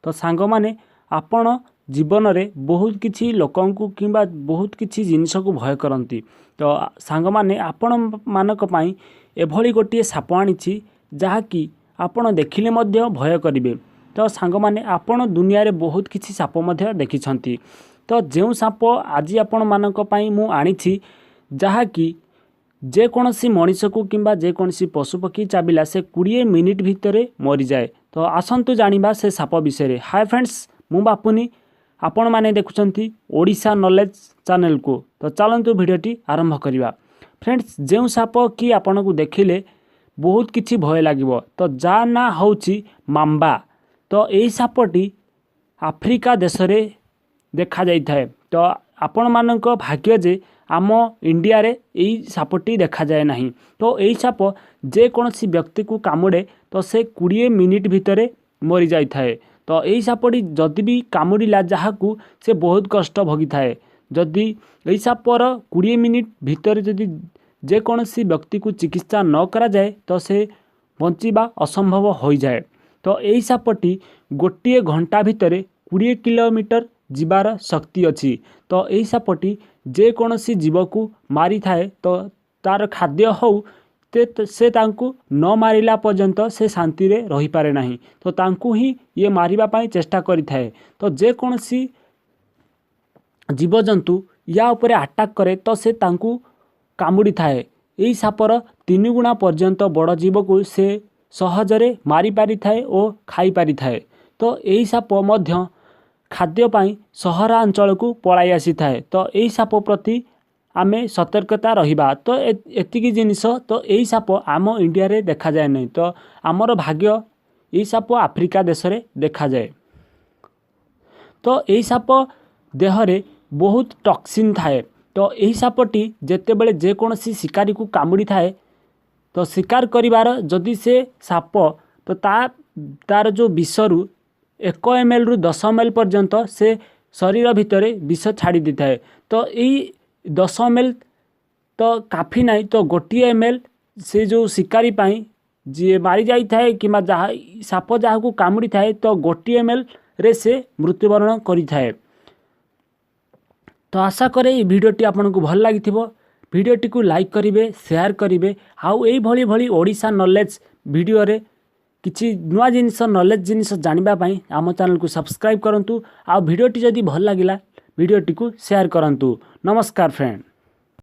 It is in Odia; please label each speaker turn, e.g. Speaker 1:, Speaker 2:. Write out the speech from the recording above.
Speaker 1: ତ ସାଙ୍ଗମାନେ, ଆପଣ ଜୀବନରେ ବହୁତ କିଛି ଲୋକଙ୍କୁ କିମ୍ବା ବହୁତ କିଛି ଜିନିଷକୁ ଭୟ କରନ୍ତି। ତ ସାଙ୍ଗମାନେ, ଆପଣମାନଙ୍କ ପାଇଁ ଏଭଳି ଗୋଟିଏ ସାପ ଆଣିଛି, ଯାହାକି ଆପଣ ଦେଖିଲେ ମଧ୍ୟ ଭୟ କରିବେ। ତ ସାଙ୍ଗମାନେ, ଆପଣ ଦୁନିଆରେ ବହୁତ କିଛି ସାପ ମଧ୍ୟ ଦେଖିଛନ୍ତି। ତ ଯେଉଁ ସାପ ଆଜି ଆପଣମାନଙ୍କ ପାଇଁ ମୁଁ ଆଣିଛି, ଯାହାକି ଯେକୌଣସି ମଣିଷକୁ କିମ୍ବା ଯେକୌଣସି ପଶୁପକ୍ଷୀ ଚାବିଲା, ସେ 20 ମିନିଟ୍ ଭିତରେ ମରିଯାଏ। ତ ଆସନ୍ତୁ ଜାଣିବା ସେ ସାପ ବିଷୟରେ। ହାଏ ଫ୍ରେଣ୍ଡସ୍, ମୁଁ ବାପୁନି, ଆପଣମାନେ ଦେଖୁଛନ୍ତି ଓଡ଼ିଶା ନଲେଜ ଚ୍ୟାନେଲକୁ। ତ ଚାଲନ୍ତୁ ଭିଡ଼ିଓଟି ଆରମ୍ଭ କରିବା। ଫ୍ରେଣ୍ଡସ୍, ଯେଉଁ ସାପ କି ଆପଣଙ୍କୁ ଦେଖିଲେ ବହୁତ କିଛି ଭୟ ଲାଗିବ, ତ ଯାହା ନାଁ ହେଉଛି ମାମ୍ବା। ତ ଏହି ସାପଟି ଆଫ୍ରିକା ଦେଶରେ ଦେଖାଯାଇଥାଏ। ତ ଆପଣମାନଙ୍କ ଭାଗ୍ୟ ଯେ ଆମ ଇଣ୍ଡିଆରେ ଏଇ ସାପଟି ଦେଖାଯାଏ ନାହିଁ। ତ ଏହି ସାପ ଯେକୌଣସି ବ୍ୟକ୍ତିକୁ କାମୁଡ଼େ, ତ ସେ 20 ମିନିଟ୍ ଭିତରେ ମରିଯାଇଥାଏ। ତ ଏହି ସାପଟି ଯଦି ବି କାମୁଡ଼ିଲା ଯାହାକୁ, ସେ ବହୁତ କଷ୍ଟ ଭୋଗିଥାଏ। ଯଦି ଏହି ସାପର 20 ମିନିଟ୍ ଭିତରେ ଯଦି ଯେକୌଣସି ବ୍ୟକ୍ତିକୁ ଚିକିତ୍ସା ନ କରାଯାଏ, ତ ସେ ବଞ୍ଚିବା ଅସମ୍ଭବ ହୋଇଯାଏ। ତ ଏହି ସାପଟି ଗୋଟିଏ ଘଣ୍ଟା ଭିତରେ 20 କିଲୋମିଟର ଯିବାର ଶକ୍ତି ଅଛି। ତ ଏହି ସାପଟି ଯେକୌଣସି ଜୀବକୁ ମାରିଥାଏ, ତ ତା'ର ଖାଦ୍ୟ ହଉ, ସେ ତାଙ୍କୁ ନ ମାରିଲା ପର୍ଯ୍ୟନ୍ତ ସେ ଶାନ୍ତିରେ ରହିପାରେ ନାହିଁ। ତ ତାଙ୍କୁ ହିଁ ଇଏ ମାରିବା ପାଇଁ ଚେଷ୍ଟା କରିଥାଏ। ତ ଯେକୌଣସି ଜୀବଜନ୍ତୁ ୟା ଉପରେ ଆଟାକ୍ କରେ, ତ ସେ ତାଙ୍କୁ କାମୁଡ଼ିଥାଏ। ଏହି ସାପର ତିନିଗୁଣା ପର୍ଯ୍ୟନ୍ତ ବଡ଼ ଜୀବକୁ ସେ ସହଜରେ ମାରିପାରିଥାଏ ଓ ଖାଇପାରିଥାଏ। ତ ଏହି ସାପ ମଧ୍ୟ ଖାଦ୍ୟ ପାଇଁ ସହରାଞ୍ଚଳକୁ ପଳାଇ ଆସିଥାଏ। ତ ଏହି ସାପ ପ୍ରତି ଆମେ ସତର୍କତା ରହିବା। ତ ଏତିକି ଜିନିଷ। ତ ଏହି ସାପ ଆମ ଇଣ୍ଡିଆରେ ଦେଖାଯାଏ ନାହିଁ। ତ ଆମର ଭାଗ୍ୟ, ଏହି ସାପ ଆଫ୍ରିକା ଦେଶରେ ଦେଖାଯାଏ। ତ ଏହି ସାପ ଦେହରେ ବହୁତ ଟକ୍ସିନ୍ ଥାଏ। ତ ଏହି ସାପଟି ଯେତେବେଳେ ଯେକୌଣସି ଶିକାରୀକୁ କାମୁଡ଼ିଥାଏ, ତ ଶିକାର କରିବାର ଯଦି ସେ ସାପ, ତ ତା'ର ଯେଉଁ ବିଷରୁ 1 ଏମ୍ଏଲ୍ରୁ 10 ଏମ୍ଏଲ୍ ପର୍ଯ୍ୟନ୍ତ ସେ ଶରୀର ଭିତରେ ବିଷ ଛାଡ଼ି ଦେଇଥାଏ। ତ ଏଇ 10 ଏମ୍ଏଲ୍ ତ କାଫି ନାହିଁ। ତ 1 ଏମ୍ଏଲ୍ ସେ ଯେଉଁ ଶିକାରୀ ପାଇଁ, ଯିଏ ମାରିଯାଇଥାଏ କିମ୍ବା ଯାହା ସାପ ଯାହାକୁ କାମୁଡ଼ିଥାଏ, ତ 1 ଏମ୍ଏଲ୍ରେ ସେ ମୃତ୍ୟୁବରଣ କରିଥାଏ। ତ ଆଶା କରେ ଏଇ ଭିଡ଼ିଓଟି ଆପଣଙ୍କୁ ଭଲ ଲାଗିଥିବ। ଭିଡ଼ିଓଟିକୁ ଲାଇକ୍ କରିବେ, ସେୟାର କରିବେ ଆଉ ଏଇଭଳି ଭଳି ଓଡ଼ିଶା ନଲେଜ ଭିଡ଼ିଓରେ କିଛି ନୂଆ ଜିନିଷ, ନଲେଜ ଜିନିଷ ଜାଣିବା ପାଇଁ ଆମ ଚ୍ୟାନେଲକୁ ସବସ୍କ୍ରାଇବ୍ କରନ୍ତୁ। ଆଉ ଭିଡ଼ିଓଟି ଯଦି ଭଲ ଲାଗିଲା, ଭିଡ଼ିଓଟିକୁ ସେୟାର କରନ୍ତୁ। ନମସ୍କାର ଫ୍ରେଣ୍ଡ।